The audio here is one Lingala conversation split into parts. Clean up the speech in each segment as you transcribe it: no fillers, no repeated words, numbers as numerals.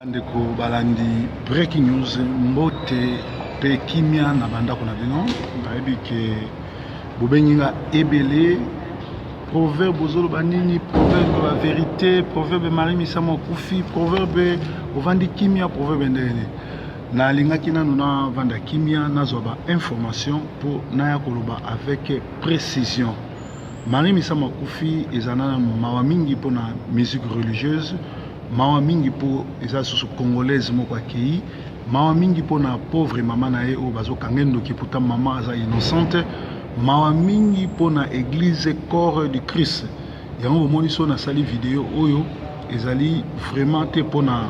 Bandeko balandi Breaking News, mbote pe kimia na bandako na bino. Nayebi ke bobengi nga ebele proverbe ozoloba nini, proverbe ba verite, proverbe Marie Misamu akufi, proverbe ovandi kimia, proverbe ndenge nini. Nalingaki nanu navanda kimia, nazwa ba information po naya koloba avec precision. Marie Misamu akufi eza na mawa mingi pona musique religieuse. Mawa mingi po eza lisusu congolaise moko akeyi, mawa mingi po na pauvre mama na ye oyo bazo kanga ye ndoki pourtant mama aza innocente, mawa mingi po na eglise corps du Christ. Yango bomoni so nasali video oyo ezali vraiment te po na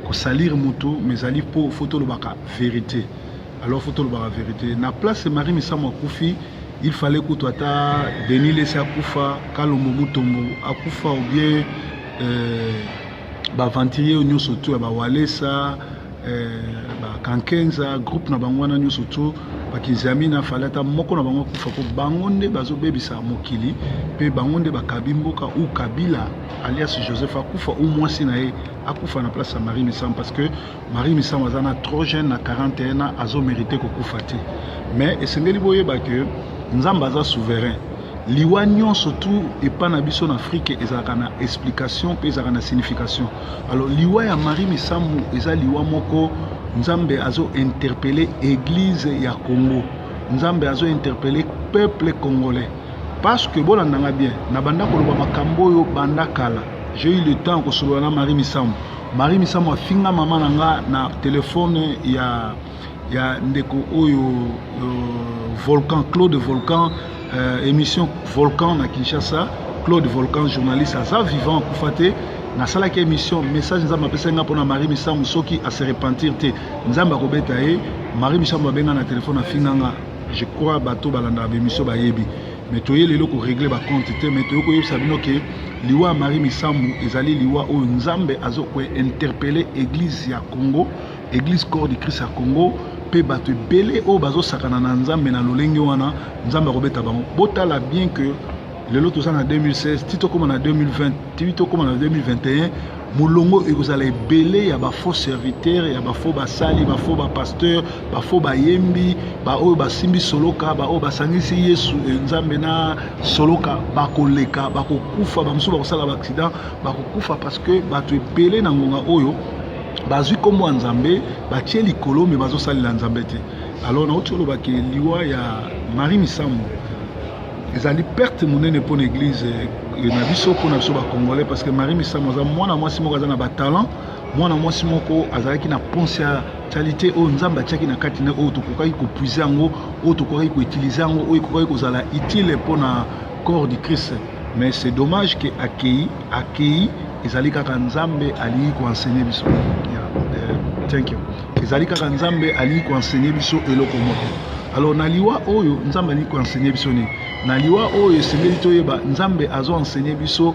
ko salir mutu mais ezali po faut tolobaka verite. Alors faut tolobaka verite. Na place Marie Misamu akufi, il fallait kutu ata Denis Lessie akufa, Kalombo Mutombo akufa ou bien euh, baaventurier oyo nyonso tu ya bawalesa euh, bakankenza groupe na bango wana nyonso tu bakiziamina fale ata moko na bango akufa mpo bango nde bazobebisa mokili mpe bango nde bakabi mboka ou kabila alias joseph akufa ou mwasi na ye akufa na place ya marie misamu parce que marie misamu aza na trop jeune na 41 ans azo mérite kokufa te mais esengeli boyeba ke nzambe aza souverain Liwa nionso tout epa na biso na Afrique ezalaka na explication pe ezalaka na signification. Alors liwa ya Marie Misamu eza liwa moko Nzambe azo interpeller eglise ya Congo. Nzambe azo interpeller peuple congolais. Parce que bolanda nga bien, na banda koloba makambo oyo banda kala. J'ai eu le temps kosolola na Marie Misamu. Marie Misamu afinga mama na nga na telefone ya ya ndeko oyo euh, Volcan Claude Volcan euh, émission Volcan na Kinshasa Claude Volcan journaliste aza vivant akufa te nasalaki émission message nzambe apesaki nga mpona Marie Misamu soki a se repentir te nzambe akobeta ye Marie Misamu abenga na telefone afinga nga je crois bato balandaka baémission bayebi mais toye lelo koregle bacompte te mais toye koyebisa bino ke liwa ya Marie Misamu ezali liwa oyo nzambe azo kointerpele église ya Congo Eglise Corps du Christ ya Congo pe bato ebele oyo bazosakana na Nzambe na lolenge wana, Nzambe akobeta bango. Botala bien que lelo toza na 2016 ti tokóma na 2020 ti tokóma na 2021 molongo ekozala ebele ya bafaux serviteur ya bafaux basali bafaux bapasteur bafaux bayembi baoyo basimbi soloka baoyo basangisi yesu eh, nzambe na soloka bakoleka bakokufa bamosusu bakosala baaccident bakokufa parce que bato ebele na ngonga oyo bazwi nkombo ya nzambe batie likolo me bazosalela nzambe te alors nauti koloba ke liwa ya marie misamu ezali perte monene mpo na eglise eh, na biso mpo na biso bacongolais parce que marie misamu aza mwana mwasi moko aza na batalent mwana mwasi moko azalaki na potentialité oyo nzambe atiaki na kati na oyo tokokaki kopuise yango oyo tokokaki koutilize yango oyo ekokaki kozala utile mpo na corps du christ mais c'est dommage ke akei akei ezali kaka nzambe alingi koenseigne biso yeah, uh, thank you ezali kaka nzambe alingi koenseigne biso eloko moko alors na liwa oyo nzambe alingi koenseigne biso nini na liwa oyo esengeli toyeba nzambe azo enseigne biso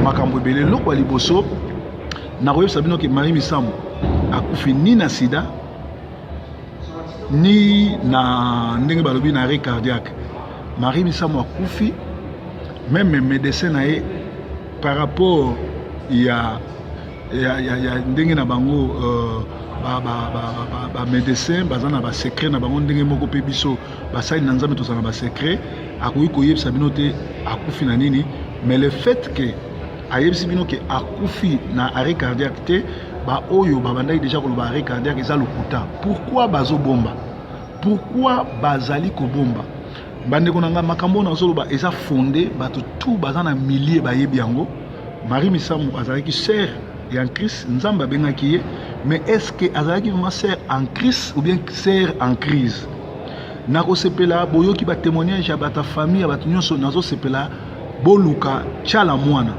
makambo ebele eloko ya liboso nakoyebisa bino ke marie misamu akufi ni na sida ni na ndenge balobi na arrêt cardiaque marie misamu akufi meme médecin na ye par rapport ya ya, ya, ya ndenge na bango euh, bamédecin ba, ba, ba, ba baza na basecret na bango ndenge moko mpe biso basali na nzambe tozala na basecret akoki koyebisa bino te akufi na nini mais le fait que ayebisi bino ke akufi na arrêt cardiaque te baoyo babandaki deja koloba arrêt cardiaque eza lokuta pourquoi bazobomba pourquoi bazali kobomba bandeko na ngai makambo oyo nazoloba eza fonde bato tout baza na milie bayebi yango marie misamu azalaki sœur ya christ nzambe abengaki ye mais est ce que azalaki vraiment sœur en christ ou bien sœur en crise nakosepela boyoki batémoignage ya bato ya famille ya bato nyonso nazosepela boluka tshala mwana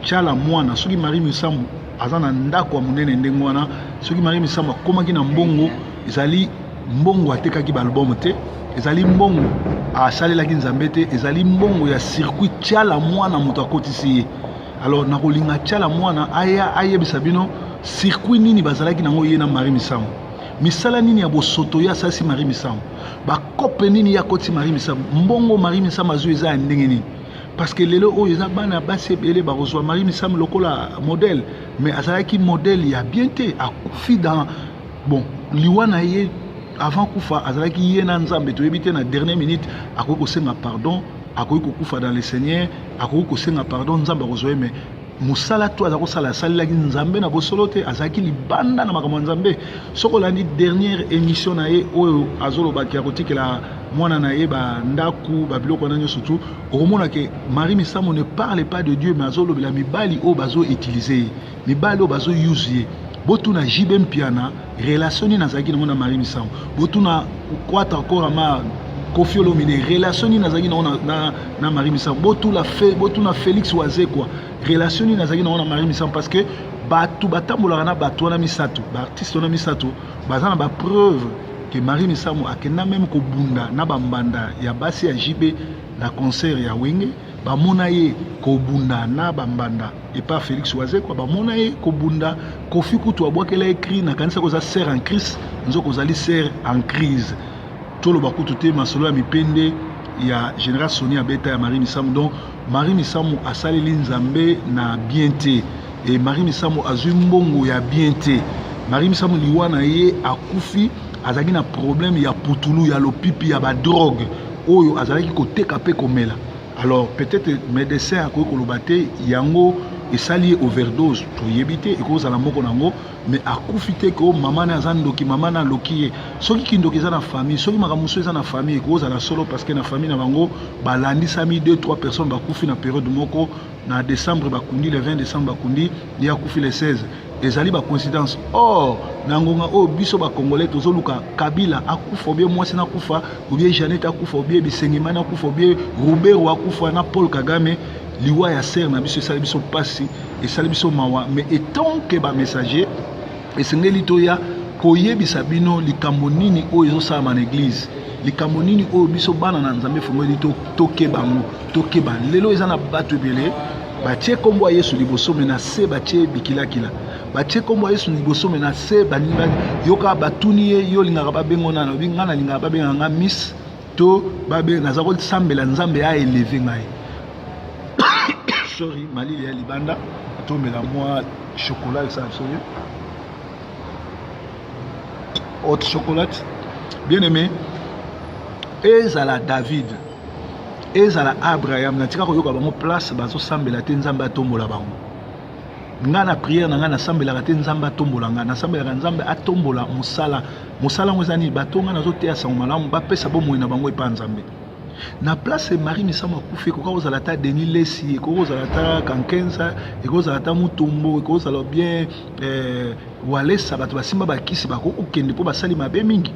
tshala mwana soki marie misamu aza na ndako ya monene ndenge wana soki marie misamu akomaki na mbongo ezali mbongo atekaki baalbum te ezali mbongo asalelaki nzambe te ezali mbongo ya circuit tshala mwana moto akotisi ye alors nakolinga tshala mwana aya ayebisa bino circuit nini bazalaki nango ye na marie misamu misala nini ya bosoto ye asalisi marie misamu bakope nini ye akotisi marie misamu mbongo marie misamu azwi eza ya ndenge nini. Parce que lelo oyo eza bana basi ebele bakozwa Marie Misamu lokola modèle, mais azalaki modèle ya bien te, akufi dans bon liwa na ye. Avant kufa azalaki ye na Nzambe, toyebi te na dernière minute akoki kosenga pardon, akoki kokufa dans le Seigneur, akoki kosenga pardon, Nzambe akozwa ye. Mais mosala to aza kosala, asalelaki Nzambe na bosolo te, azalaki libanda na makambo ya Nzambe. Soki olandi dernière émission na ye oyo azolobaki akotikela mwana na ye bandako, babiloko wana nyonso tu, okomona ke Marie Misamu ne parle pas de Dieu, mais azolobela mibali oyo bazoutiliser ye, mibali oyo bazouse ye. Botuna JB Mpiana relation nini azalaki nango na Marie Misamu. Botuna Quatra Korama, Koffi Olomide, relation nini azalaki nango na Marie Misamu. Botuna Félix Wazekwa relation nini azalaki nango na Marie Misamu, parce que bato batambolaka na bato wana misato, baartiste wana misato, baza na bapreuve ke Marie Misamu akenda même kobunda na bambanda ya basi ya JB na concert ya Wenge. Bamona ye kobunda na bambanda epa Félix Wazekwa, bamona ye kobunda. Koffi kutu abwakela ye cri: "Nakanisa koza sœur en Christ, nzoko ozali sœur en crise." Toloba kutu te masolo ya mipende ya général Soni abeta ya Marie Misamu. Donc Marie Misamu asaleli Nzambe na bien te e Marie Misamu azwi mbongo ya bien te. Marie Misamu, liwa na ye, akufi azalaki na problème ya putulu, ya lopipi, ya badrogue oyo azalaki koteka mpe komela. Alors peut-être médecin akoki koloba te yango esali ye overdose, toyebi te, ekozala moko nango. Mais akufi te ke o mama na aza ndoki, mama na aloki ye. Soki kindoki eza na famille, soki makambo mosusu eza na famille, ekozala solo, parce que na famille na bango balandisami 2 3 personnes bakufi na période moko. Na décembre bakundi, le 20 décembre bakundi ye, akufi le 16. Ezali bacoïncidence. Or na ngonga oyo biso bacongolais tozoluka Kabila akufa, obie mwasi nakufa, obie Janet akufa, obie Bisengimani akufa, obie Ruberwa akufa na Paul Kagame, liwa ya sœur na biso esali biso mpasi, esali biso mawa. Mais étant que bamessager, esengeli toya koyebisa bino likambo nini oyo ezosalama na église, likambo nini oyo biso bana na Nzambe efungoli. Tokeba yango, tokeba. Lelo eza na bato ebele batie nkombo ya Yesu liboso, mais na se batie bikilakila. Batie nkombo ya Yesu liboso, mais na se yoka. Batuni ye: "Yo olingaka babengo nani?" Obi: "Ngai nalingaka babengaka nga Miss to babe, naza kosambela Nzambe aélever ngai." Sorry, malili ya libanda. Tomela mwa chocolat, esala biso bien, haute chocolat. Bien aimé, ezala David, ezala Abraham, natika koyoka bango place bazosambela te Nzambe atombola bango. Ngai na prière na ngai nasambelaka te Nzambe atombola ngai, nasambelaka Nzambe atombola mosala. Mosala yango eza nini? Bato ngai nazoteya sango malamu bapesa bomoi na bango epa Nzambe. Na place Marie Misamu akufi, ekoka kozala ata Denis Lesi, ekoki kozala ata Kankenza, ekoki kozala ata Mutombo, ekoki kozala bien Walesa. Bato basimba bakisi bakoki kokende mpo basali mabe mingi.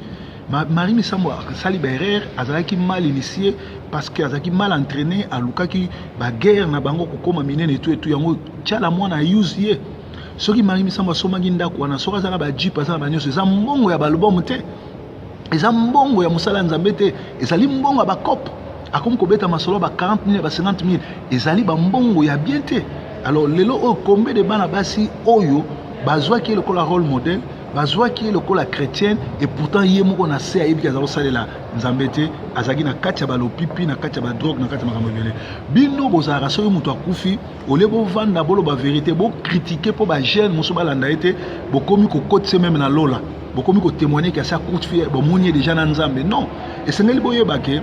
Marie Misamu asali baerreur, azalaki mal initié parce que azalaki mal entraîné. Alukaki baguerre na bango kokóma minene etu etu yango tiala mwana use ye. Soki Marie Misamu asomaki ndako wana, soki aza na bajeep, aza na banyonso, eza mbongo ya baalbum te, eza mbongo ya mosala ya Nzambe te, ezali mbongo ya bacope. Akomi kobeta masolo ba 40 000, ba 50 000, ezali bambongo ya bien te. Alors lelo oyo, combien de bana basi oyo bazwaki ye lokola rôle modèle, bazwaki ye lokola chrétienne, et pourtant ye moko na se ayebiki aza kosalela Nzambe te, azalaki na kati ya balopipi, na kati ya badrogue, na kati ya makambo ebele. Bino bozalaka, soki moto akufi, olie bovanda, boloba vérité, bocritiquer mpo bajeune mosusu balanda ye te. Bokomi kokotisa même na lola, bokomi kotémoigner ke asi akufi, bomoni ye déjà na Nzambe. Non, esengeli boyeba ke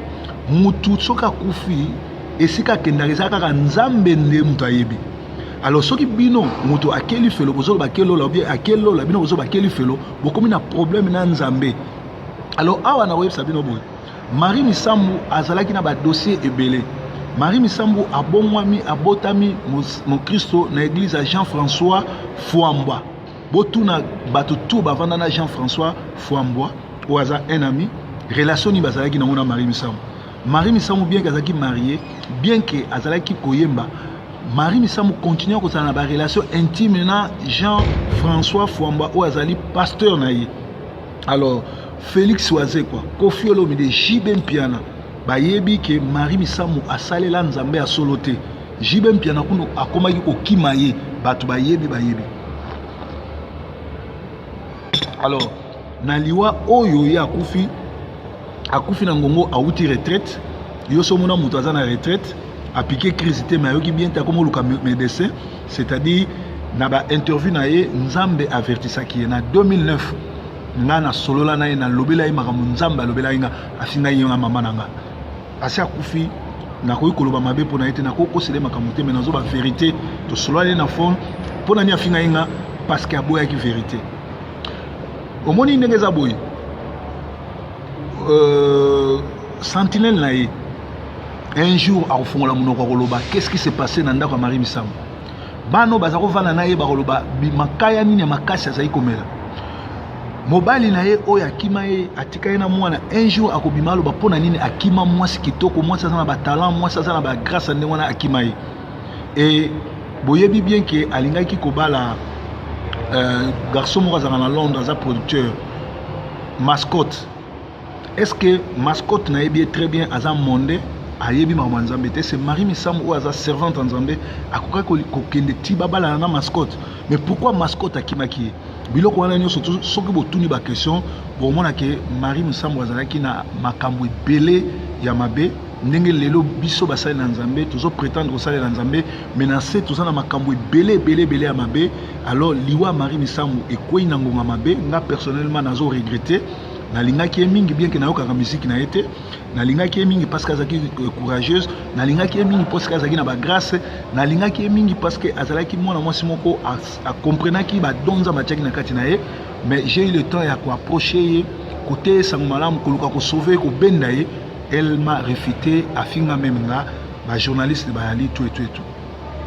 mutu soki akufi, esika akendaka eza kaka Nzambe nde moto ayebi. Alors soki bino moto akeli felo, bozoloba akelola, obie akelola, bino bozoloba akeli felo, bokomi na problème na Nzambe. Alors awa nakoyebisa bino boye: Marie Misamu azalaki na badossier ebele. Marie Misambu abongwami, abotami mokristo na église ya Jean François Fwambwa. Botuna bato tu bavanda na Jean François Fwambwa oyo aza un ami, relation nini bazalaki nango na Marie Misamu. Marie Misamu, bien ke azalaki marié, bien ke azalaki koyemba, Marie Misamu continue kozala na barelation intime na Jean François Fwambwa oyo azali pasteur na ye. Alors Félix Wazekwa, Koffi Olomide, JB Mpiana bayebi ke Marie Misamu asalela Nzambe ya solo te. JB Mpiana kuno akomaki kokima ye, bato bayebi, bayebi. Alors na liwa oyo ye akufi, akufi na ngongo awuti retraite. Yo so omona moto aza na retraite, Apike crise te, mais ayoki bien te, akomi oluka médecin. C'est-à-dire na ba interview na ye, Nzambe avertisaki ye na 2009. Nga nasolola na ye, nalobela ye makambo Nzambe alobelaki nga. Afingaki ye nga mama na nga, asi akufi. Nakoki koloba mabe mpo na ye te, nakoki kosela ye makambo te, mais nazoba vérité. Tosolola ye na phone. Mpo na nini afinga ye nga? Parce que aboyaki vérité. Omoni ndenge eza boye, sentinelle na ye un jour akofongola monoko, akoloba qu'est-ce qui s'est passé na ndako ya Marie Misamu. Bana oyo baza kovanda na ye bakoloba makaya nini ya makasi azali komela. Mobali na ye oyo akima ye, atika ye na mwana, un jour akobima, aloba mpo na nini akima mwasi kitoko, mwasi aza na batalent, mwasi aza na bagrâce, ndenge wana akima ye. E boyebi bien ke alingaki kobala garçon moko azalaka na Londres, aza producteur, Mascotte. Est ce que Mascotte, nayebi ye très bien, aza monde, ayebi makambo ya Nzambe te. C'est Marie Misamu oyo aza servante ya Nzambe, akokaki kokende ti babalana na Mascotte. Mais pourquoi Mascotte akimaki ye? Biloko wana nyonso, soki botuni baquestion, bomona ke Marie Misamu azalaki na makambo ebele ya mabe. Ndenge lelo biso basali na Nzambe tozoprétendre kosalela Nzambe, mais na se toza na makambo ebele ebele ebele ya mabe. Alors liwa Marie Misamu ekwei na ngonga mabe. Nga personnellement nazo regretter. Nalingaki ye mingi, bien ke nayokaka misiki na ye te. Nalingaki ye mingi parce que azalaki courageuse. Nalingaki ye mingi parce que azalaki na bagrâce. Nalingaki ye mingi parce que azalaki mwana mwasi moko akomprenaki badon Nzambe atiaki na kati na ye. Mais j'ai eu le temps ya koapprocher ye, koteya sango malamu, koluka kosauver, kobenda ye. Elle m'a réfuté, afinga même nga, bajournaliste bayali, tout et tout et tout.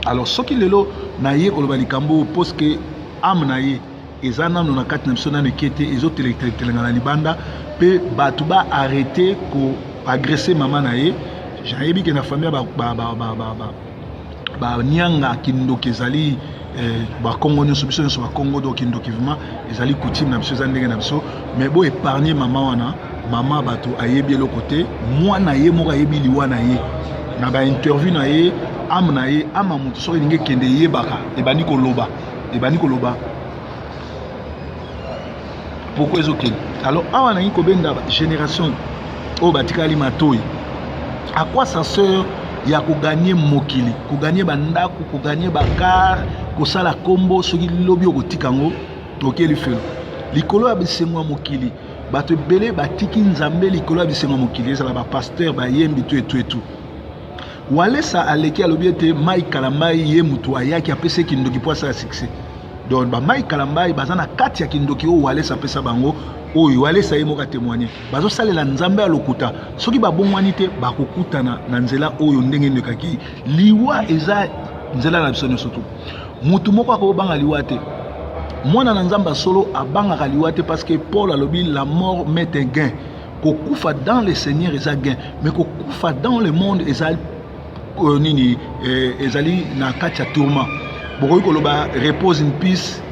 Alors soki lelo na ye koloba likambo, parce que âme na ye eza nano na kati na biso, nano eke te, ezoteletelenga na libanda. Mpe bato baarrêter koagresser mama na ye. Nayebi ke na famille banianga kindoki ezali, bakongo nyonso, biso nyonso bakongo. Donc kindoki vraiment ezali coutume na biso, eza ndenge na biso. Mais bo épargne mama wana. Mama bato ayebi eloko te. Mwana ye moko ayebi liwa na ye na bainterview na ye. Âme na ye, âme ya moto soki elingi ekende, eyebaka, ebandi koloba, ebandi koloba pourquoi ezokende. Alors awa nangi kobenda génération oyo batikali matoi. À quoi ça sert ya kogagner mokili, kogagner bandako, kogagner bacar, kosala kombo, soki lobi okotika yango, toke lifelo likolo ya bisengo ya mokili? Bato ebele batiki Nzambe likolo ya bisengo ya mokili, ezala bapasteur, bayembi, to etu etu. Walesa aleki, alobi ete Mai Kalambai ye moto ayaki apesi kindoki mpo asala succès. Donc bamai Kalambai baza na kati ya kindoki oyo Walesa apesa bango, oyo Walesa ye moko atémoigne. Bazosalela Nzambe ya lokuta. Soki babongwani te, bakokutana na nzela oyo ndenge ndekaki. Liwa eza nzela na biso nyonso. Tu motu moko akobanga liwa te. Mwana na Nzambe solo abangaka liwa te, parce que Paul alobi: "La mort m'est un gain." Kokufa dans le Seigneur eza gain, mais kokufa dans le monde eza nini? Ezali na kati ya tourment. Bokoki koloba repose in peace,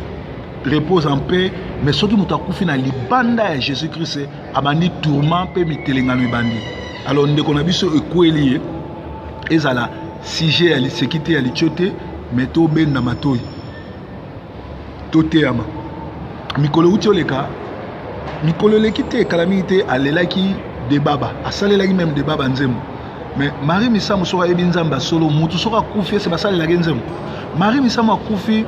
repose en paix, mais soki moto akufi na libanda ya Jésus Christ, abandi tourment mpe mitelengano ebandi. Alors ndeko na biso ekweli ye, ezala sujet ya liseki te, ya litio te, mais tobenda matoi, toteyama. Mikolo euti oleka, mikolo eleki te, ekala mingi te, alelaki Debaba, asalelaki même Debaba nzembo. Mais Marie Misamu soki ayebi Nzambe asolo, motu soki akufi ese basalelaki nzembo. Marie Misamu akufi,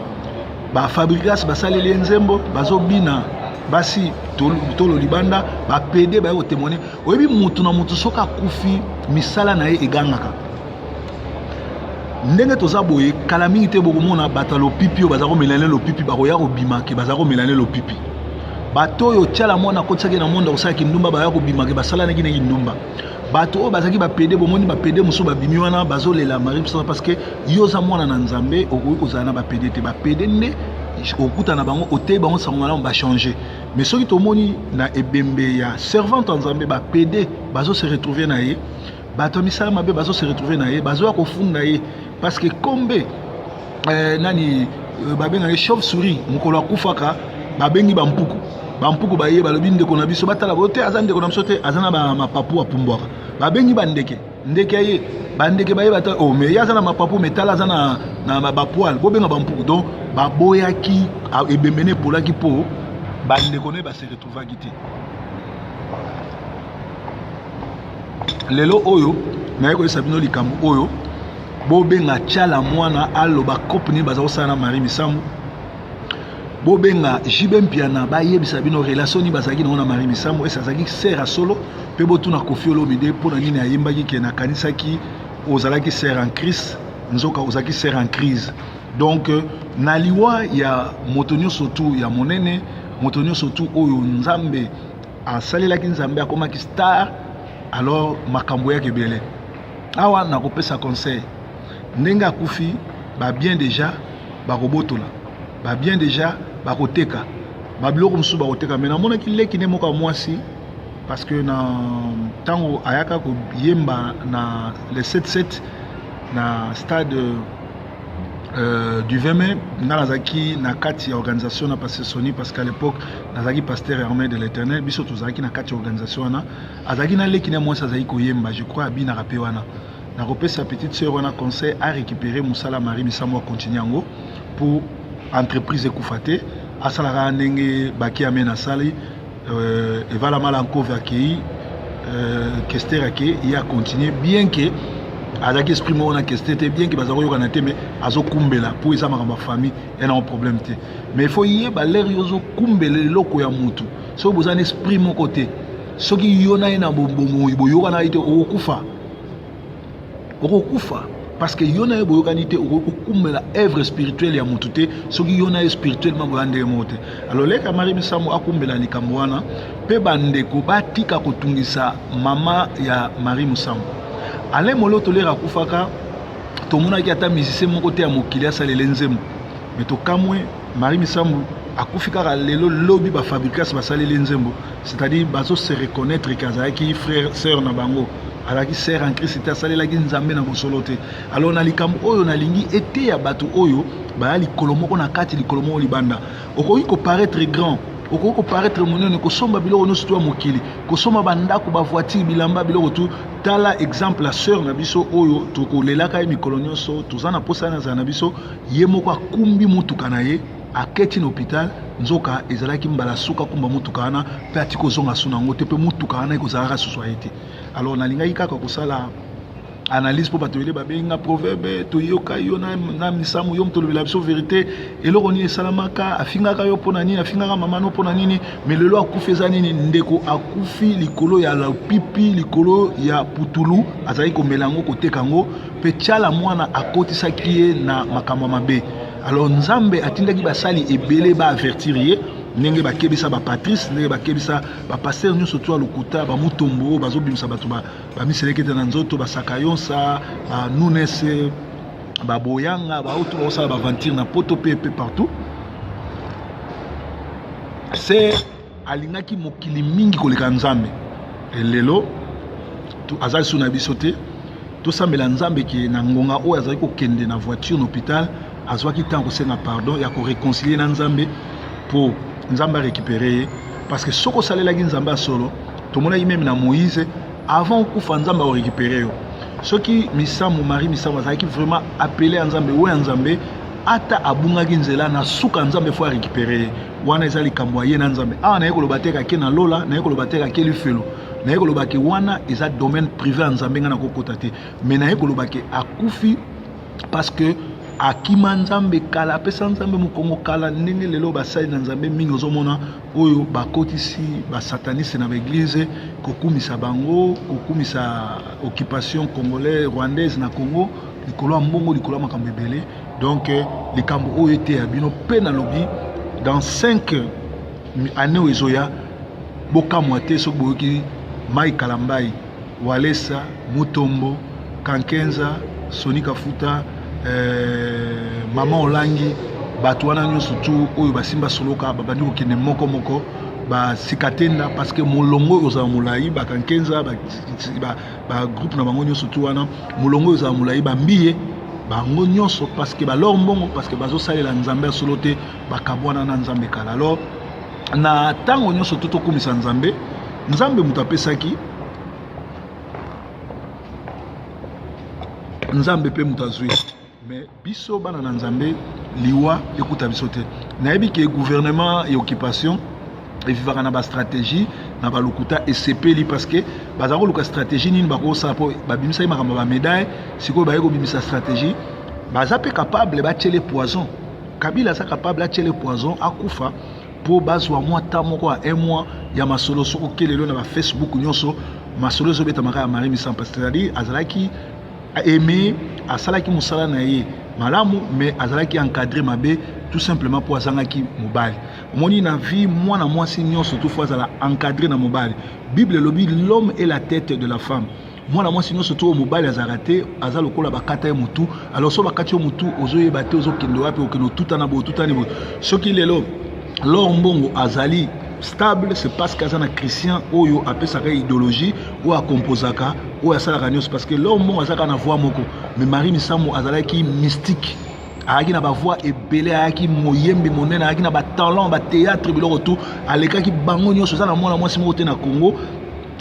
bafabrigas basaleli ye nzembo, bazobina basi tolo libanda, bapédé baye kotémoigner. Oyebi, mutu na mutu soki akufi, misala na ye egangaka. Ndenge toza boye, kala mingi te bokomona bato ya lopipi oyo baza komelane lopipi, bakoya kobimake baza komelane lopipi. Bato oyo tiala mwana akotisaki na monde kosala kindumba, baya kobimake basalanaki na kindumba. Bato oyo bazalaki bapédé, bomoni bapédé mosusu babimi wana, bazolela Marie Misamu. Parce que yo oza mwana na Nzambe, okoki kozala na bapédé te. Bapédé nde okuta na bango, oteyi bango sango malamu, bachange. Mais soki tomoni na ebembe ya servante ya Nzambe, bapédé bazose retrouver na ye, bato ya misala mabe bazose retrouver na ye, bazoya kofunda ye, parce que kombe nani babengaki chauve souris mokolo akufaka, babengi bampuku. Bampuku baye, balobi ndeko na biso, batala boyo te, aza ndeko na biso te, aza na mapapu, apumbwaka. Babengi bandeke, ndeke ye, bandeke bayeba te. Oh, mais ye aza na mapapu, mais tala, aza na bapoils. Bobenga bampuku. Donc baboyaki ebembe ne, epolaki mpo bandeko ne base retrouvaki te. Lelo oyo naye koyesa bino likambo oyo. Bobenga Tshala Mwana aloba cope nini baza kosala na Marie Misamu. Bobenga JB Mpiana bayebisa bino relation nini bazalaki nango na Marie Misamu, ese azalaki sœur ya solo. Mpe botuna Koffi Olomide mpo na nini ayembaki ke nakanisaki ozalaki sœur en Christ, nzoka ozalaki sœur en crise. Donc na liwa ya moto nyonso tu ya monene, moto nyonso tu oyo Nzambe asalelaki, Nzambe akomaki star, alors makambo yaki ebele. Awa nakopesa conseil, ndenge akufi ba bien déjà bakobotola, ba bien déjà bakoteka, ba biloko mosusu bakoteka. Mais namonaki leki nde moko ya mwasi, parce que na ntango ayaka koyemba na le 7-7 na stade du 20 mai, nga nazalaki na kati ya organisation na pasteur Sony, parce qu'à l'époque nazalaki pasteur armée de l'Éternel. Biso tozalaki na kati ya organisation wana, azalaki na leki na mwasi azalaki koyemba, je crois abinaka mpe wana. Nakopesa petite sœur wana conseil a récupérer mosala Marie Misamu, acontinue yango pour entreprise ekufa te. Asalaka ndenge baki ame nasali evalamala nkove akei, kester akei, ye acontinue, bien que azalaki esprit moko na kester te, bien que baza koyokana te, mais azokumbela mpo eza makambo ya famille, ye nango problème te. Mais il faut yeba l'heure yo ozokumbela eloko ya motu, soki boza na esprit moko te, soki yo na ye na bomoi boyokana ye te, okokufa, okokufa, parce que yo na ye boyokani te. Okoki kokumbela œuvre spirituelle ya motu te soki yo na ye spirituellement boya ndenge moko te. Alors leka Marie Misamu akumbela likambo wana, mpe bandeko batika kotungisa mama ya Marie Misamu. Alain Moloto, l'heure akufaka, tomonaki ata musicien moko te ya mokili asalele nzembo. Mais tokamwe, Marie Misamu akufi kaka lelo, lobi bafabrikas basaleli nzembo, c'est-à-dire bazo se reconnaître ke azalaki frère sœur na bango, azalaki sœur en Christ te, asalelaki Nzambe na bosolo te. Alors na likambo oyo nalingi eteya bato oyo baya likolo moko na kati, likolo moko libanda. Okoki koparaître grand, okoki koparaître monene, kosomba biloko nyonso to ya mokili, kosomba bandako, bavoiture, bilamba, biloko tu. Tala exemple ya sœur na biso oyo tokolelaka ye mikolo nyonso, toza na posa na azala na biso. Ye moko akumbi motuka na ye, aketi na hôpital, nzoka ezalaki mbala suka akumba motuka wana, mpe ati kozonga su nango te, mpe motuka wana ekozalaka susu aye te. Alors nalingaki kaka kosala analyse mpo bato ebele babenga proverbe: toyoka yo na Misamu, yo moto olobela biso vérité, eloko nini esalamaka? Afingaka yo mpo na nini? Afingaka mama no mpo na nini? Mais lelo akufi, eza nini? Ndeko akufi likolo ya lopipi, likolo ya putulu azalaki komela yango, koteka yango, mpe Tiala Mwana akotisaki ye na makambo ya mabe. Alors Nzambe atindaki basali ebele baavertir ye, ndenge bakebisa bapatrice, ndenge bakebisa bapasteur nyonso to ya lokuta, bamutombo oyo bazobimisa bato bamiseleki te na nzoto, basaka yonsa, banunes, baboyanga, baoyo baosala baventure na poto mpe mpe partout. Se alingaki mokili mingi koleka Nzambe. Lelo aza lisusu na biso te. Tosambela Nzambe ke na ngonga oyo azali kokende na voiture na hôpital, azwaki ntango kosenga pardon ya koréconcilier na Nzambe mpo Nzambe arécupere ye, parce que soki osalelaki Nzambe ya solo, tomonaki même na Moïse, avant okufa Nzambe akorécupere yo. Soki Misamu, Marie Misamu azalaki vraiment appelé ya Nzambe, oyo ya Nzambe, ata abungaki nzela, na suka Nzambe faut arécupere ye. Wana eza likambo ya ye na Nzambe. Awa naye koloba te kake na lola, naye koloba te kake lifelo, naye koloba ke wana eza domaine privé ya Nzambe, ngai nakokota te. Mais naye koloba ke akufi parce que akima Nzambe kala, apesa Nzambe mokongo kala. Ndenge lelo basali na Nzambe mingi ozomona oyo bakotisi basataniste na baeglize, kokumisa bango, kokumisa occupation congolais rwandaise na Congo, likolo ya mbongo, likolo ya makambo ebele. Donc likambo oyo eteya bino, mpe nalobi dans 5 année oyo ezoya, bokamwa te soki boyoki Mai Kalambai, Walesa, Mutombo, Kankenza, Soni Kafuta, mama Olangi, bato wana nyonso tu oyo basimba soloka babandi kokende moko moko, basika tenda, parce que molongo oyo ozala molai. Bakankenza, bagroupe na bango nyonso tu wana, molongo oyo ozala molai, bambiye bango nyonso, parce que balor mbongo, parce que bazosalela Nzambe ya solo te, bakabwana na Nzambe kala. Alors na ntango nyonso to tokumisa Nzambe. Nzambe moto apesaki, Nzambe mpe moto azwi. Mais biso bana na Nzambe, liwa ekuta biso te. Nayebi ke gouvernement ya occupation Evivaka na bastratégie na balokuta. Esepeli parce que baza koluka stratégie nini bakosala mpo babimisaki makambo ya bamédaille. Sikoyo baye kobimisa stratégie, baza mpe capable batiele poison. Kabila aza capable atiele poison, akufa mpo bazwa mwa ta moko ya un mois ya masolo. Soki okelelo na bafacebook nyonso, masolo ezobetamaka ya Marie Misampa, c'est-à-dire azalaki aimé, asalaki mosala na ye malamu, mais azalaki encadré mabe, tout simplement mpo azangaki mobali. Omoni, na vie, mwana mwasi nyonso tu faut azala encadré na mobali. Bible elobi: "L'homme est la tête de la femme." Mwana mwasi nyonso to oyo mobali azalaka te, aza lokola bakata ye motu. Alors so bakati yo motu, ozoyeba te ozokende wapi, okende otutana boye, otutani boye. Soki lelo Lor Mbongo azali stable, c'est parce que aza na Christian oyo apesaka idéologie, oyo akomposaka, oyo asalaka nyonso, parce que Lor Mbongo azalaka na voix moko. Mais Marie Misamu azalaki mystique, ayaki na bavoix ebele, ayaki moyembi monene, ayaki na batalent, bathéâtre, biloko tu, alekaki bango nyonso. Eza na mwana mwasi moko te na Congo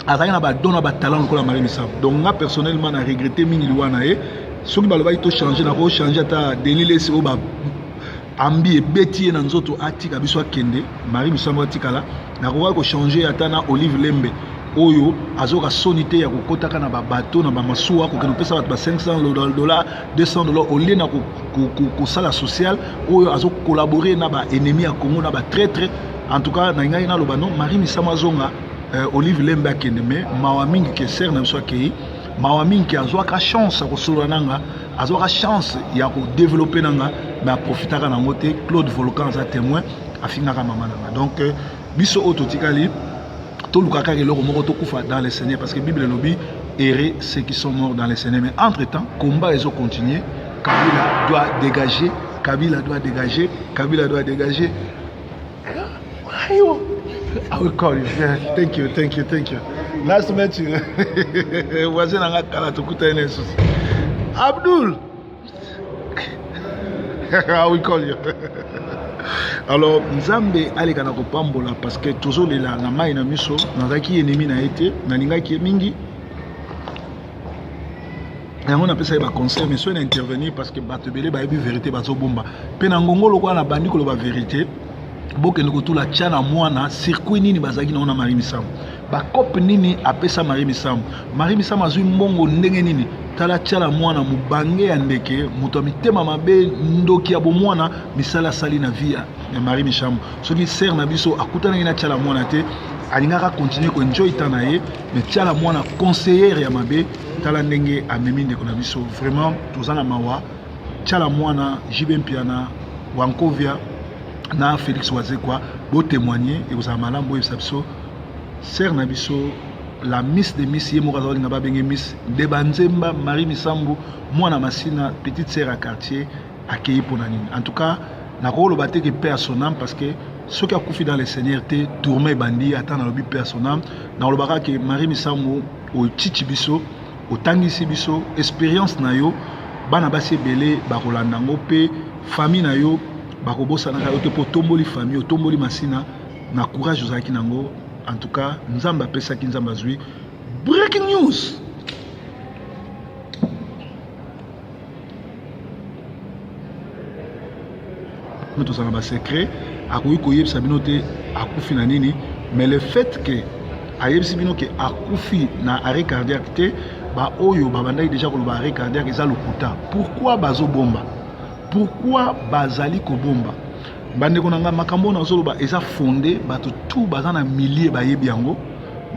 azalaki na badon, na batalent lokola Marie Misamu. Donc nga personnellement na regrette mingi liwa na ye. Soki balobaki tochange, nakochange ata Denis Lesi oyo ambi ebeti ye na nzoto, atika biso akende, Marie Misamu atikala. Nakokaki kochange ata na Olive Lembe oyo azoka soni te ya kokɔtaka na babato, na bamasuwa, kokende kopesa bato ba 500 dollar, 200 dollar, olie na kosala social, oyo azocollabore na baennemi ya Congo, na batraître. En tout cas, na ngai naloba non, Marie Misamu azonga, Olive Lembe akende. Mais mawa mingi ke sœur na biso akei, mawa mingi ke azwaka chance ya kosolola na nga, azwaka chance ya kodévelopper na nga, mais aprofitaka nango te. Claude Volcan aza témoin, afingaka mama na nga. Donc biso oyo totikali, toluka kaka eloko moko: tokufa dans le Seigneur, parce que Bible elobi: "Heureux ceux qui sont morts dans le Seigneur." Mais entre temps, combat ezocontinue. Kabila doit dégager, Kabila doit dégager, Kabila doit dégager. I will call you. Yeah, thank you, thank you, thank you. Nice to meet you. Voisin na nga kala, tokutani na lisusu. Abdul. I will call you. Alors Nzambe aleka na kopambola, parce que tozolela na mai na miso. Nazalaki ennemi na ye te, nalingaki ye mingi, yango napesa ye baconseil. Mais soki na intervenir, parce que bato ebele bayebi vérité, bazobomba mpe na ngongo. Lokola na bandi koloba vérité, bokende kotula tia na mwana circuit nini bazalaki nango na Marie Misamu, bakope nini apesa Marie Misamu, Marie Misamu azwi mbongo ndenge nini. Tala, tiala mwana mobange ya ndeke, moto ya mitema mabe, ndoki ya bomwana, misala asali na vie ya Marie Misamu. Soki sœur na biso akutanaki na tiala mwana te, alingaka continue koenjoy ta na ye. Mais tiala mwana, conseillère ya mabe, tala ndenge amemi ndeko na biso. Vraiment toza na mawa. Tiala mwana, JB Mpiana, Wankovia na Félix Wazekwa, botémoigne, ekozala malamu. Boyebisa biso sœur na biso, la miss de miss, ye moko aza kolinga babenge miss de banzemba, Marie Misambu, mwana Masina, petite sœur ya quartier, akei mpona nini? En tout cas, nakoloba te ke paix à son âme, parce que soki akufi dans le Seigneur te, tourment ebandi. Ata nalobi paix à son âme, nakolobaka ke Marie Misambu, otiti biso, otangisi biso, expérience na yo, bana basi ebele bakolanda yango, mpe famille na yo bakobosanaka yo te, mpo otomboli famille, otomboli Masina na courage ozalaki nango. En tout cas, Nzambe apesaki, Nzambe azwi. Breaking news. No, tozala na basecret, akoki koyebisa bino te akufi na nini. Mais le fait que ayebisi bino ke akufi na arrêt cardiaque te, baoyo babandaki déjà koloba arrêt cardiaque eza lokuta. Pourquoi bazobomba? Pourquoi bazali kobomba? Bandeko na nga, makambo oyo nazoloba eza fondé, bato tu baza na milieu bayebi yango.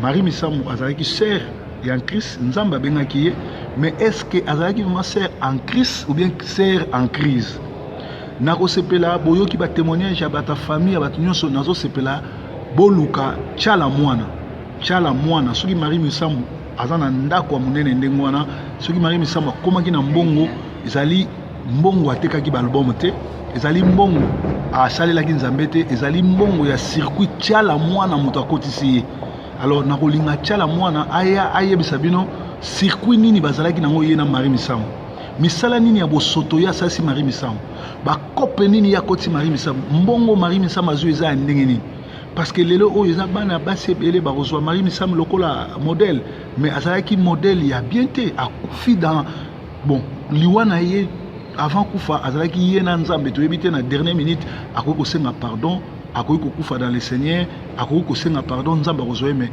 Marie Misamu azalaki sœur ya Christ, Nzambe abengaki ye, mais est ce que azalaki vraiment sœur en Christ ou bien sœur en crise? Nakosepela boyoki batémoignage ya bato ya famille, ya bato nyonso. Nazosepela boluka tiala mwana, tiala mwana. Soki Marie Misamu aza na ndako ya monene ndenge wana, soki Marie Misamu akomaki na mbongo, ezali mbongo atekaki baalbum te, ezali mbongo asalelaki Nzambe te, ezali mbongo ya circuit tiala mwana moto akotisi ye. Alors nakolinga tiala mwana aya ayebisa bino circuit nini bazalaki nango ye na Marie Misamu, misala nini ya bosoto ye asalisi Marie Misamu, bakope nini ye akotisi Marie Misamu, mbongo Marie Misamu azwi eza ya ndenge nini. Parce que lelo oyo eza bana basi ebele bakozwa Marie Misamu lokola modèle, mais azalaki modèle ya bien te. Akufi dans bon liwa na ye, avant kufa azalaki ye na Nzambe, toyebi te na dernière minute akoki kosenga pardon. Akoki kokufa dans le Seigneur, akoki kosenga pardon, Nzambe akozwa ye, mais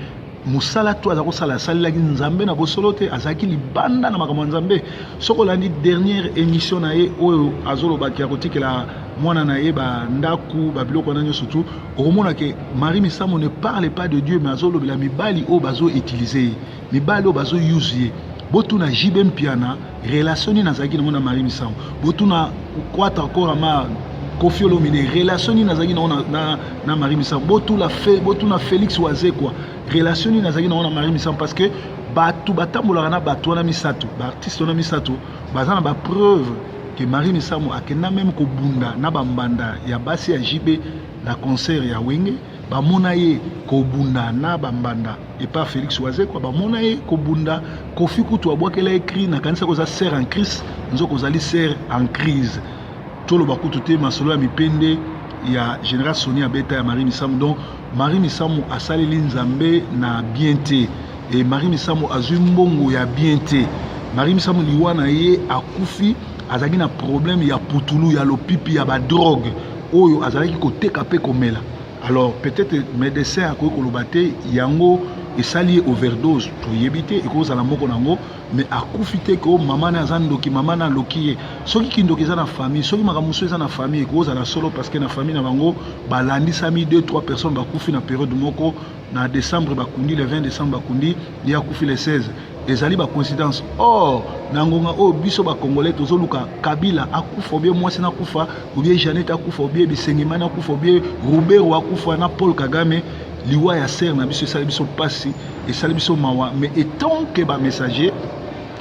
mosala to aza kosala, asalelaki Nzambe na bosolo te, azalaki libanda na makambo ya Nzambe. Soki olandi dernière émission na ye oyo azolobaki akotikela mwana na ye bandako, babiloko wana nyonso tu, okomona ke Marie Misamu ne parle pas de Dieu, mais azolobela mibali oyo bazoutiliser ye, mibali oyo bazouse ye. Botuna JB Mpiana relation nini azalaki nango na Marie Misamu. Botuna Quatra Korama, Koffi Olomide, relation nini azalaki nango na Marie Misamu. Botuna Félix Wazekwa relation nini azalaki nango na Marie Misamu, parce que bato batambolaka na bato wana misato, baartiste wana misato, baza na bapreuve ke Marie Misamu akenda même kobunda na bambanda ya basi ya JB na concert ya Wenge. Bamona ye kobunda na bambanda epa Félix Wazekwa, bamona ye kobunda. Kofi kutu abwakela ye cri: "Nakanisa koza sœur en Christ, nzoko ozali sœur en crise." Toloba kutu te masolo ya mipende ya général Soni abeta ya Marie Misamu. Donc Marie Misamu asaleli Nzambe na bien te e Marie Misamu azwi mbongo ya bien te. Marie Misamu, liwa na ye, akufi, azalaki na problème ya putulu, ya lopipi, ya badrogue oyo azalaki koteka mpe komela. Alors peut-être médecin akoki koloba te yango esali ye overdose, toyebi te, ekozala moko nango, mais akufi te ko mama na aza ndoki, mama na aloki ye. Soki kindoki eza na famille, soki makambo mosusu eza na famille, ekozala solo, parce que na famille na bango balandisami 2 3 personnes bakufi na période moko. Na décembre bakundi, le 20 décembre bakundi ye, akufi le 16. Ezali bacoïncidence. Or na ngonga oyo biso bacongolais tozoluka Kabila akufa, obie mwasi nakufa, obie Janet akufa, obie Bisengimani akufa, obie Rubero akufa na Paul Kagame, liwa ya sœur na biso esali biso mpasi, esali biso mawa. Mais étant que bamessager,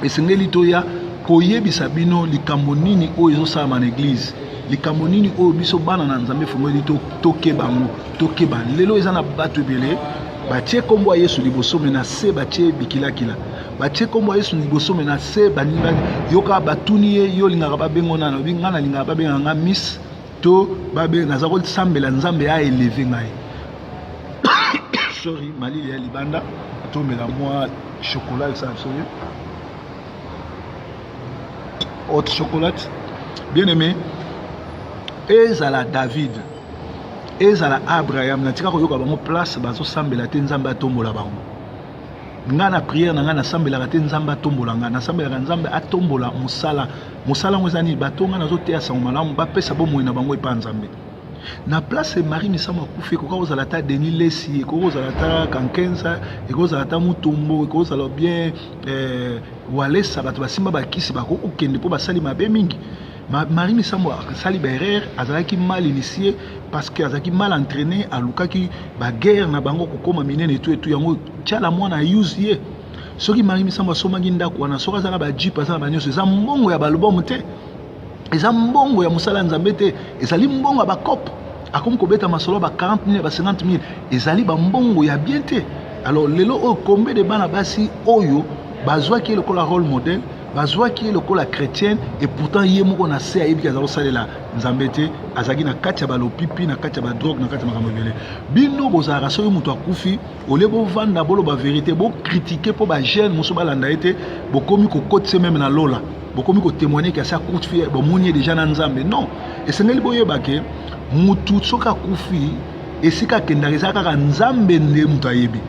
esengeli toya koyebisa bino likambo nini oyo ezosalama na église, likambo nini oyo biso bana na Nzambe efongoli. Tokeba yango, tokeba. Lelo eza na bato ebele batie nkombo ya Yesu liboso, mais na se batie bikilakila. Batie nkombo ya Yesu liboso, mais na se yoka. Batuni ye: "Yo olingaka babengo nani?" Obi: "Ngai nalingaka babengaka nga Miss to babe, naza kosambela Nzambe aélever ngai." Sorry, malili ya libanda. Tomela mwa chocolat, esala biso ye haute chocolat. Bien aimé, ezala David, ezala Abraham, natika koyoka bango place bazosambela te Nzambe atombola bango. Ngai na prière na ngai nasambelaka te Nzambe atombola ngai, nasambelaka Nzambe atombola mosala. Mosala yango eza nini? Bato ngai nazoteya sango malamu bapesa bomoi na bango epa Nzambe. Na place Marie Misamu akufi, ekoka kozala ata Denis Lesi, ekoki kozala ata Kankenza, ekoki kozala ata Mutombo, ekoki kozala bien Walesa. Bato basimba bakisi bakoki kokende mpo basali mabe mingi. Marie Misamu asali baerreur, azalaki mal initié parce que azalaki mal entraîné. Alukaki baguerre na bango kokóma minene etu etu yango tiala mwana use ye. Soki Marie Misamu asomaki ndako wana, soki aza na bajeep, aza na banyonso, eza mbongo ya baalbum te, eza mbongo ya mosala ya Nzambe te, ezali mbongo ya bacope. Akomi kobeta masolo ba 40 000, ba 50 000, ezali bambongo ya bien te. Alors lelo oyo, combien de bana basi oyo bazwaki ye lokola rôle modèle, bazwaki ye lokola chrétienne, et pourtant ye moko na se ayebiki aza kosalela Nzambe te, azalaki na kati ya balopipi, na kati ya badrogue, na kati ya makambo ebele. Bino bozalaka, soki moto akufi, olie bovanda, boloba vérité, bocritiquer mpo bajeune mosusu balanda ye te. Bokomi kokotisa même na lola, bokomi kotémoigner ke asi akufi, bomoni ye déjà na Nzambe. Non, esengeli boyeba ke mutu soki akufi, esika akendaka eza kaka Nzambe nde moto ayebi.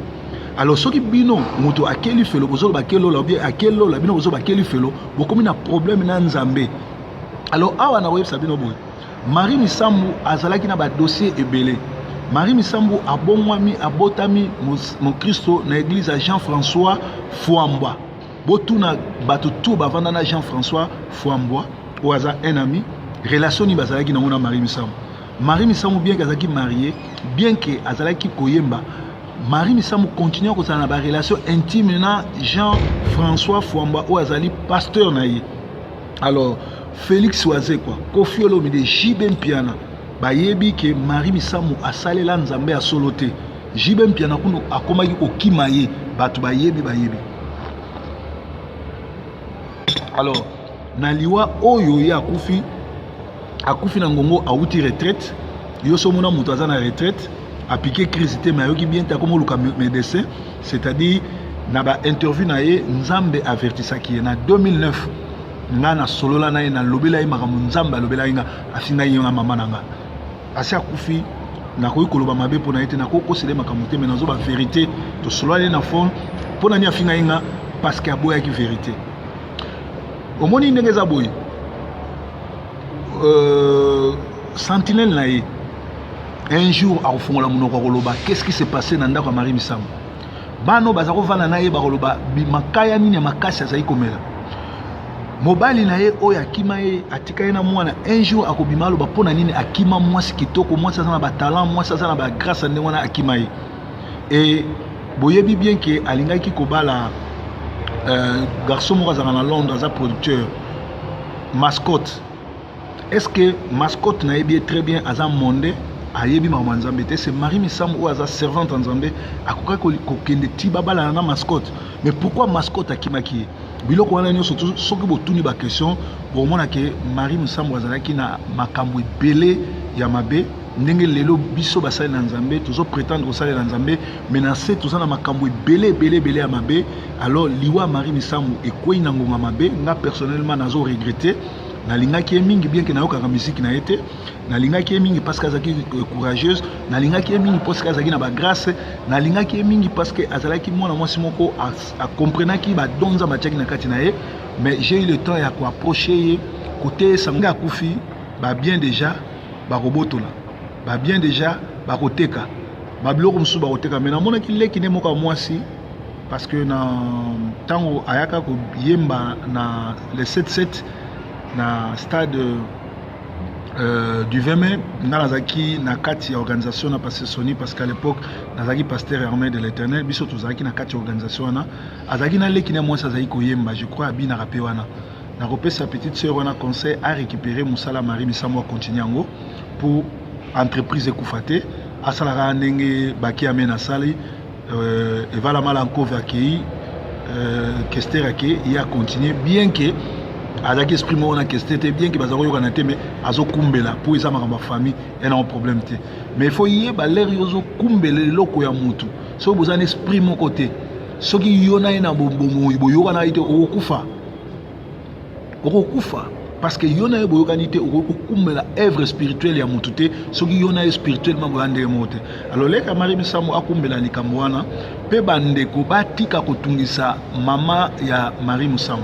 Alors soki bino moto akeli felo, bozoloba akelola, obie akelola, bino bozoloba akeli felo, bokomi na problème na Nzambe. Alors awa nakoyebisa bino boye: Marie Misambu azalaki na badossier ebele. Marie Misambu abongwami, abotami mokristo na église ya Jean François Fwambwa. Botuna bato tu bavanda na Jean François Fwambwa oyo aza un ami, relation nini bazalaki nango na Marie Misambu. Marie Misambu, bien ke azalaki marié, bien ke azalaki koyemba, Marie Misambu continue kozala na barelation intime na Jean François Fwambwa oyo azali pasteur na ye. Alors Félix Wazekwa, Kofi Olomide, JB Mpiana bayebi ke Marie Misamu asalela Nzambe ya solo te. JB Mpiana kuno akomaki kokima ye, bato bayebi, bayebi. Alors na liwa oyo ye akufi, akufi na ngongo awuti retraite. Yo so omona moto aza na retraite, apiquer crise te, mais ayoki bien te, akoma oluka médecin. C'est-à-dire na bainterview na ye, Nzambe avertisaki ye na 2009. Nga nasolola na ye, nalobela ye makambo Nzambe alobelaki nga. Afingaki ye nga mama na nga, asi akufi. Nakoki koloba mabe mpo na ye te, nakoki kosela ye makambo te, mais nazoba verité. Tosololani na phone. Mpo na nini afinga ye nga? Parce que aboyaki verité. Omoni ndenge eza boye, sentinelle na ye un jour akofongola monoko, akoloba qu'est-ce qui s'est passé na ndako ya Marie Misamu. Bana oyo baza kovanda na ye bakoloba makaya nini ya makasi azali komela. Mobali na ye oyo akima ye, atika ye na mwana, un jour akobima, aloba mpo na nini akima mwasi kitoko, mwasi aza na batalent, mwasi aza na bagrâce, ndenge wana akima ye. E boyebi bien ke alingaki kobala garçon moko azalaka na Londres, aza producteur, Mascotte. Est ce que Mascotte, nayebi ye très bien, aza monde, ayebi makambo ya Nzambe te. C'est Marie Misamu oyo aza servante ya Nzambe, akokaki kokende ti babalana na Mascotte. Mais pourquoi Mascotte akimaki ye? Biloko wana nyonso, soki botuni baquestion, bomona ke Marie Misamu azalaki na makambo ebele ya mabe. Ndenge lelo biso basali na Nzambe tozoprétendre kosalela Nzambe, mais na se toza na makambo ebele ebele ebele ya mabe. Alors liwa Marie Misamu ekwei na ngonga mabe. Nga personnellement nazo regretter. Nalingaki ye mingi, bien ke nayokaka musique na ye te. Nalingaki ye mingi parce que azalaki courageuse. Nalingaki ye mingi parce que azalaki na bagrâce. Nalingaki ye mingi parce que azalaki mwana mwasi moko akomprenaki badon Nzambe atiaki na kati na ye. Mais j'ai eu le temps ya koapprocher ye, koteyesa nga. Akufi, babien déjà bakobotola, babien déjà bakoteka, babiloko mosusu bakoteka. Mais namonaki leki nde moko ya mwasi, parce que na ntango ayaka koyemba na le 77 na stade du 20 mai, nga nazalaki na kati ya organisation na pasteur Soni, parce qu'à l'époque nazalaki pasteur armée de l'Éternel. Biso tozalaki na kati ya organisation wana. Azalaki na leki na mwasi, azalaki koyemba, je crois abinaka mpe wana. Nakopesa petite sœur wana conseil a récupérer mosala Marie Misamu, acontinue yango pour entreprise ekufa te. Asalaka ndenge baki ame nasali evalamala nkove akei, Kester akei, ye acontinue, bien ke azalaki esprit moko na Kester te, bien ke baza koyokana te, mais azokumbela mpo eza makambo ya famille, ye nango problème te. Mais il faut yeba, l'heure yo ozokumbela eloko ya motu, soki boza na esprit moko te, soki yo na ye na bomoi boyokana ye te, okokufa, okokufa, parce que yo na ye boyokani te. Okoki kokumbela œuvre spirituelle ya motu te soki yo na ye spirituellement boya ndenge moko te. Alors leka Marie Misamu akumbela likambo wana, mpe bandeko batika kotungisa mama ya Marie Misamu.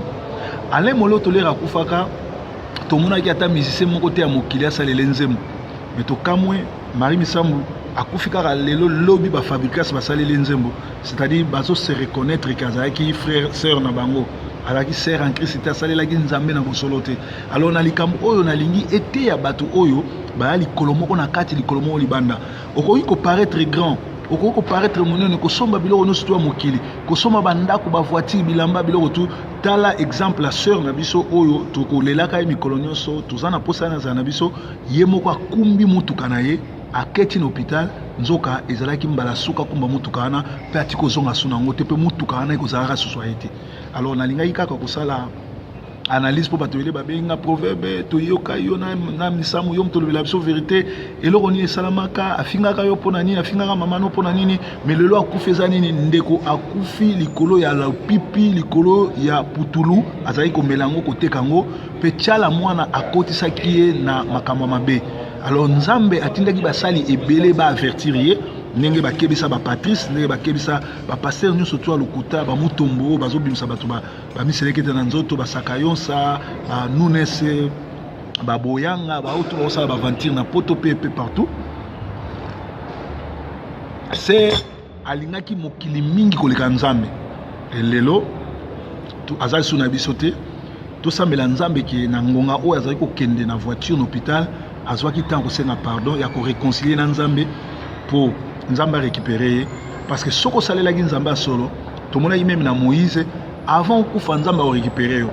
Alain Moloto, l'heure akufaka, tomonaki ata musicien moko te ya mokili asalele nzembo. Me tokamwe, Marie Misamu akufi kaka lelo, lobi bafabricas basaleli nzembo, c'est-à-dire bazo se reconnaître ke azalaki frère sœur na bango, azalaki sœur en Christ te, asalelaki Nzambe na bosolo te. Alors na likambo oyo nalingi eteya bato oyo baya likolo moko na kati, likolo moko libanda. Okoki koparaître grand, okoki koparaître monene, kosomba biloko nyonso to ya mokili, kosomba bandako, bavoiture, bilamba, biloko tu. Tala exemple ya sœur na biso oyo tokolelaka ye mikolo nyonso, toza na posa na azala na biso. Ye moko akumbi motuka na ye, aketi na hôpital. Nzoka ezalaki mbala suka akumba motuka wana, mpe ati kozonga su nango te, mpe motuka wana ekozalaka susu aye te. Alors nalingaki kaka kosala analyse mpo bato ebele babenga: "Proverbe, toyoka yo na Misamu, yo moto olobela biso vérité. Eloko nini esalamaka? Afingaka yo mpo na nini? Afingaka mama no mpo na nini? Mais lelo akufi, eza nini?" Ndeko akufi likolo ya lopipi, likolo ya putulu azalaki komela yango, koteka yango, mpe tiala mwana akotisaki ye na makambo ya mabe. Alors Nzambe atindaki basali ebele baavertir ye, ndenge bakebisa bapatrice, ndenge bakebisa bapasteur nyonso to ya lokuta, bamutombo oyo bazobimisa bato bamiseleki te na nzoto, basaka yonsa, banunes, baboyanga, baoto baosala baventure na poto mpe mpe partout. Se alingaki mokili mingi koleka Nzambe. Lelo aza lisusu na biso te. Tosambela Nzambe ke na ngonga oyo azali kokende na voiture na hôpital, azwaki ntango kosenga pardon ya koréconcilier na Nzambe, mpo Nzambe arécupéré ye. Parce que soki osalelaki Nzambe ya solo, tomonaki même na Moïse, avant okufa Nzambe akorécupéré yo.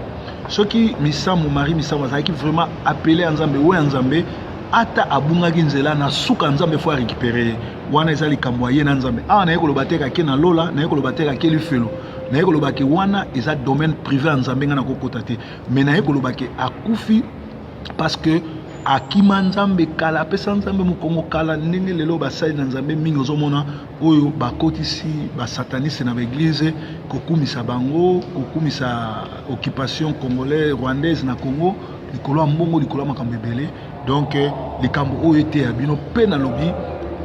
Soki Misamu, Marie Misamu azalaki vraiment appelé ya Nzambe, oyo ya Nzambe, ata abungaki nzela, na suka Nzambe faut arécupéré ye. Wana eza likambo ya ye na Nzambe. Awa naye koloba te kake na lola, naye koloba te kake lifelo, naye koloba ke wana eza domaine privé ya Nzambe, ngai nakokota te. Mais naye koloba ke akufi parce que akima Nzambe kala, apesa Nzambe mokongo kala. Ndenge lelo basali na Nzambe mingi ozomona oyo bakotisi basataniste na baeglize, kokumisa bango, kokumisa occupation congolais rwandaise na Congo, likolo ya mbongo, likolo ya makambo ebele. Donc likambo oyo eteya bino mpe nalobi.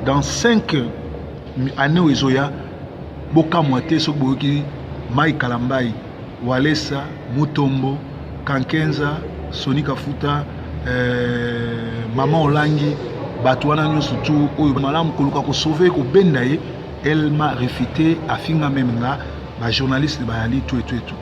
Dans 5 années oyo ezoya, bokamwa te soki boyoki Mike Kalambayi, Walesa, Mutombo, Kankenza, Sony Kafuta, Mama Olangi, bato wana nyonso tu oyo malamu koluka kosauve kobenda ye. Elle m'a réfuté, afinga meme nga, ba journaliste bayali tout et tout et tout.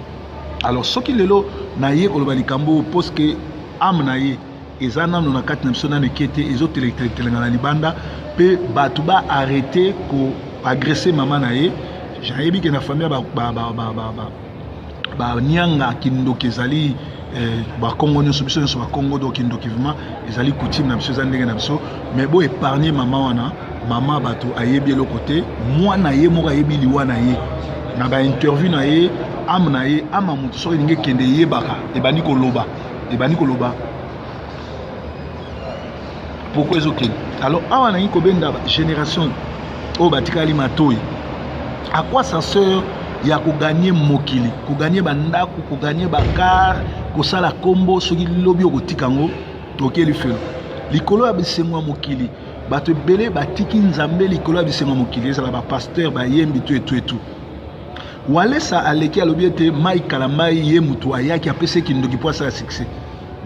Alors soki lelo na ye koloba likambo oyo parce que âme na ye eza nano na kati na biso, nano eke te, ezoteletelenga na libanda mpe bato ba arrêter ko agresser mama na ye. Nayebi ke na famille banianga kindoki ezali bakongo nyonso, biso nyonso bakongo. Donc kindoki vraiment ezali coutume na biso, eza ndenge na biso. Mais bo épargne mama wana, mama bato ayebi eloko te. Mwana ye moko ayebi liwa na ye na bainterview na ye. Âme na ye, âme ya moto soki elingi ekende, eyebaka, ebandi koloba, ebandi koloba pourquoi ezokende. Alors awa nangi kobenda génération oyo batikali matoi. À quoi ça sert ya kogagner mokili, kogagner bandako, kogagner bacar, kosala kombo, soki lobi okotika yango, toke lifelo likolo ya bisengo ya mokili? Bato ebele batiki Nzambe likolo ya bisengo ya mokili, ezala bapasteur, bayembi to etu etu. Walesa aleki, alobi ete Mike Kalambai ye motu ayaki apesi kindoki mpo asala succès.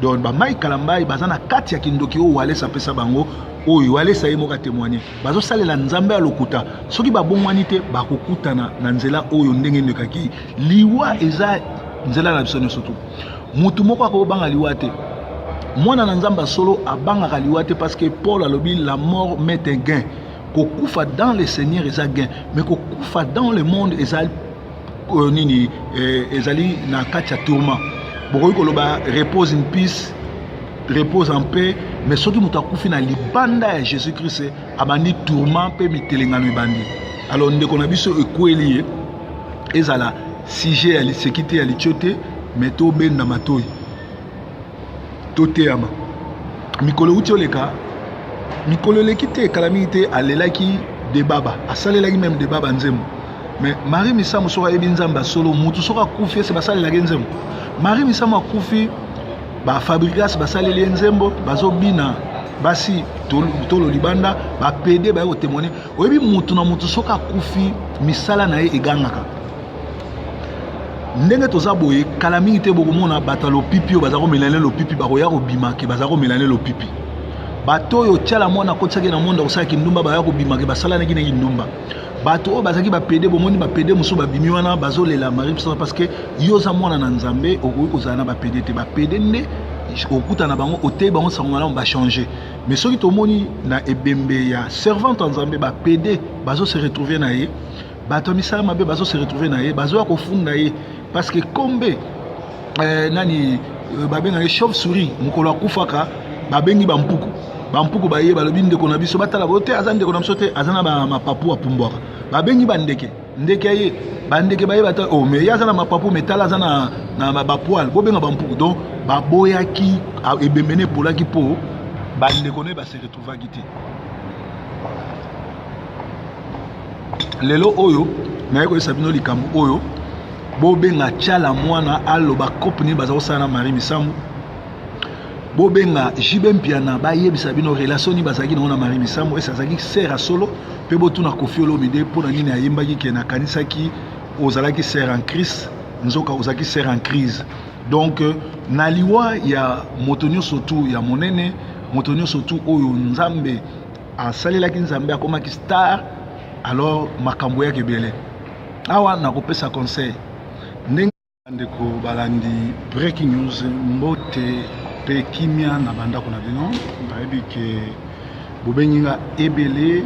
Donc bamike Kalambai baza na kati ya kindoki oyo Walesa apesa bango, oyo Walesa ye moko atémoigne. Bazosalela Nzambe ya lokuta. Soki babongwani te, bakokutana na nzela oyo ndenge ndekaki. Liwa eza nzela na biso nyonso tu. Motu moko akobanga liwa te. Mwana na Nzambe solo abangaka liwa te, parce que Paul alobi: "La mort m'est un gain." Kokufa dans le Seigneur eza gain, mais kokufa dans le monde eza nini? Ezali na kati ya tourment. Bokoki koloba repose in peace, repose en paix, mais soki moto akufi na libanda ya Jésus Christ, abandi tourment mpe mitelengano ebandi. Alors ndeko na biso ekweli ye, ezala sujet ya liseki te, ya litio te, mais tobenda matoi, toteyama. Mikolo euti oleka, mikolo eleki te, ekala mingi te, alelaki Debaba, asalelaki même Debaba nzembo. Mais Marie Misamu, soki ayebi Nzambe asolo, mutu soki akufi ese basalelaki nzembo. Marie Misamu akufi, bafabrigas basaleli ye nzembo, bazobina basi tolo libanda, bapédé baye kotémoigner. Oyebi, mutu na mutu soki akufi, misala na ye egangaka. Ndenge toza boye, kala mingi te bokomona bato ya lopipi oyo baza komelane lopipi, bakoya kobimake baza komelane lopipi. Bato oyo tiala mwana akotisaki na monde kosala kindumba, baya kobimake basalanaki na kindumba. Bato oyo bazalaki bapédé, bomoni bapédé mosusu babimi wana, bazolela Marie Misamu, parce que yo oza mwana na Nzambe, okoki kozala na bapédé te. Bapédé nde okuta na bango, oteyi bango sango malamu, bachange. Mais soki tomoni na ebembe ya servante ya Nzambe, bapédé bazose retrouver na ye, bato ya misala mabe bazose retrouver na ye, bazoya kofunda ye, parce que kombe nani babengaki chauve souris mokolo akufaka, babengi bampuku. Bampuku baye, balobi ndeko na biso, batala boyo te, aza ndeko na biso te, aza na mapapu, apumbwaka. Babengi bandeke, ndeke ye, bandeke bayeba te, oh, mais ye aza na mapapu, mais tala aza na bapoils, bobenga bampuku. Donc baboyaki ebembe ne epolaki mpo bandeko ne base retrouvaki te. Lelo oyo naye koyesa bino likambo oyo, bobenga Tiala mwana aloba kope nini baza kosala na Marie Misamu. Bobenga Jibe Mpiana, bayebisa bino relation nini bazalaki nango na Marie Misamu, ese azalaki sœur ya solo. Mpe botuna Kofi Olomide mpo na nini ayembaki ke nakanisaki ozalaki sœur en Christ, nzoka ozalaki sœur en crise. Donc na liwa ya moto nyonso tu ya monene, moto nyonso tu oyo Nzambe asalelaki, Nzambe akomaki star, alors makambo eyaki ebele. Awa nakopesa conseil ndenge bandeko balandi Breaking News, mbote mpe kimia na bandako na bino. Bayebi ke bobengi nga ebele.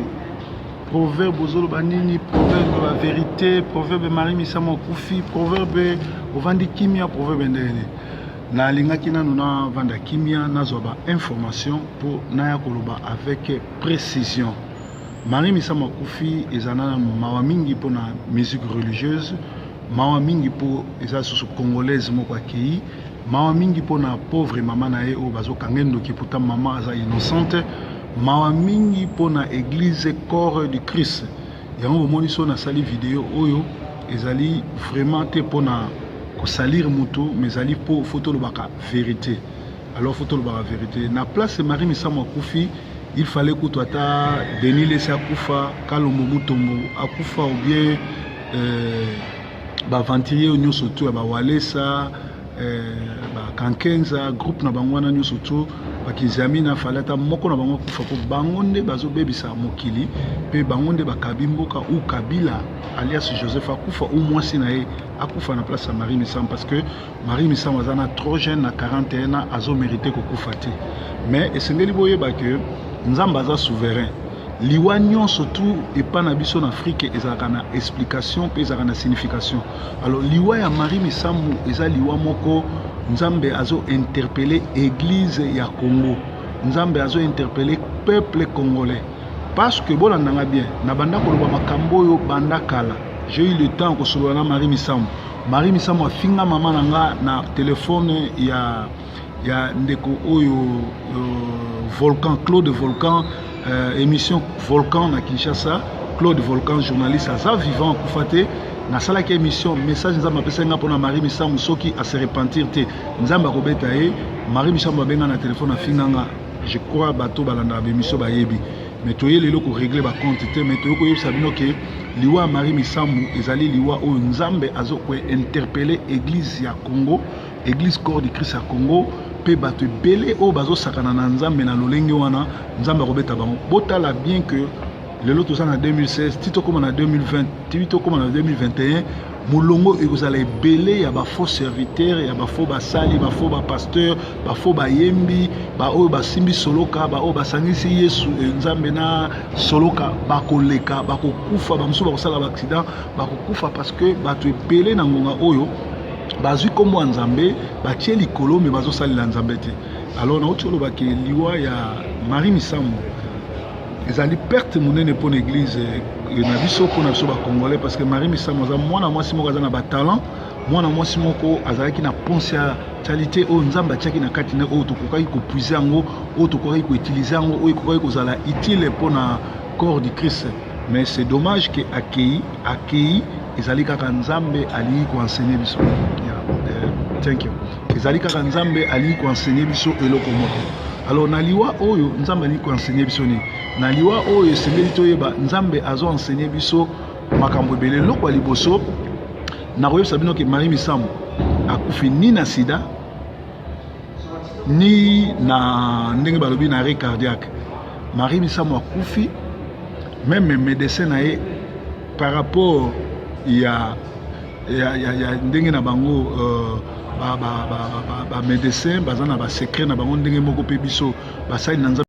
Proverbe ozoloba nini? Proverbe bavérité, proverbe Marie Misamu akufi, proverbe ovandi kimia, proverbe ndenge nini? Nalingaki nanu navanda kimia, nazwa bainformation mpo naya koloba avec précision. Marie Misamu akufi, eza na mawa mingi mpona musique religieuse, mawa mingi mpo eza lisusu Congolaise moko akei, mawa mingi mpona pauvre mama na ye oyo bazokanga ndoki, pourtant mama aza innocente, mawa mingi mpona église Corps du Christ. Yango bomoni so nasali video oyo, ezali vraiment te mpona kosalir motu, mais ezali mpo faut tolobaka vérité. Alors faut tolobaka vérité. Na place Marie Misamu akufi, Il fallait kutu ata Denis Lessie akufa, Kalombo Mutombo akufa, ou bien baaventurier oyo nyonso tu ya bawalesa, bakankenza, groupe na bango wana nyonso tu, bakizamina, fallait ata moko na bango akufa, mpo bango nde bazobebisa mokili, mpe bango nde bakabi mboka. Ou Kabila alias Joseph akufa, ou mwasi na ye akufa na place ya Marie Misamu, parce que Marie Misamu aza na trop jeune, na 41 ans, azomérite kokufa te. Mais esengeli boyeba ke Nzambe aza souverain. Liwa nyonso tu epa na biso na Afrique ezalaka na explication mpe ezalaka na signification. Alors liwa ya Marie Misamu eza liwa moko Nzambe azo interpeller église ya Congo, Nzambe azo interpeller peuple congolais, parce que bolandanga bien, na banda koloba makambo oyo banda kala. J'ai eu le temps kosolola na Marie Misamu. Marie Misamu afinga mama na nga na telefone ya ndeko oyo Volcan, Claude Volcan, émission Volcan na Kinshasa. Claude Volcan, journaliste, aza vivant, akufa te. Nasalaki émission, message Nzambe apesaki nga mpona Marie Misamu: soki ase repentir te, Nzambe akobeta ye. Marie Misamu abenga na telefone, afinga nga. Je crois bato balandaka baémission bayebi. Mais toye lelo korégler bacompte te, mais toye koyebisa bino ke liwa ya Marie Misamu ezali liwa oyo Nzambe azokointerpeller église ya Congo, église Corps du Christ ya Congo, mpe bato ebele oyo bazosakana na Nzambe na lolenge wana, Nzambe akobeta bango. Botala bien que lelo toza na 2016, ti tokóma na 2020, ti tokóma na 2021, molongo ekozala ebele ya bafaux serviteur, ya bafaux basali, bafaux bapasteur, bafaux bayembi, baoyo basimbi soloka, baoyo basangisi Yesu, Nzambe na soloka. Bakoleka, bakokufa, bamosusu bakosala baaccident, bakokufa, parce que bato ebele na ngonga oyo bazwi nkombo ya Nzambe, batie likolo, me bazosalela Nzambe te. Alors nauti olobaki, liwa ya Marie Misamu ezali perte monene mpona église na biso, mpona biso bacongolais, parce que Marie Misamu aza mwana mwasi moko aza na batalent, mwana mwasi moko azalaki na potentialité oyo Nzambe atiaki na kati na oyo tokokaki kopuiser yango, oyo tokokaki koutiliser yango, oyo ekokaki kozala utile mpona corps du Christ. Mais c'est dommage ke akei. Akei, ezali kaka Nzambe alingi koenseigner biso. Yeah, thank you. Ezali kaka Nzambe alingi koenseigner biso eloko moko. Alors na liwa oyo, Nzambe alingi koenseigner biso nini? Na liwa oyo, esengeli toyeba Nzambe azoenseigner biso makambo ebele. Eloko ya liboso nakoyebisa bino ke Marie Misamu akufi ni na sida, ni na ndenge balobi na arrêt cardiaque. Marie Misamu akufi, même médecin na ye, par rapport ya ndenge na bango, bamédecin baza na basecret na bango, ndenge moko mpe biso basali na Nzambe.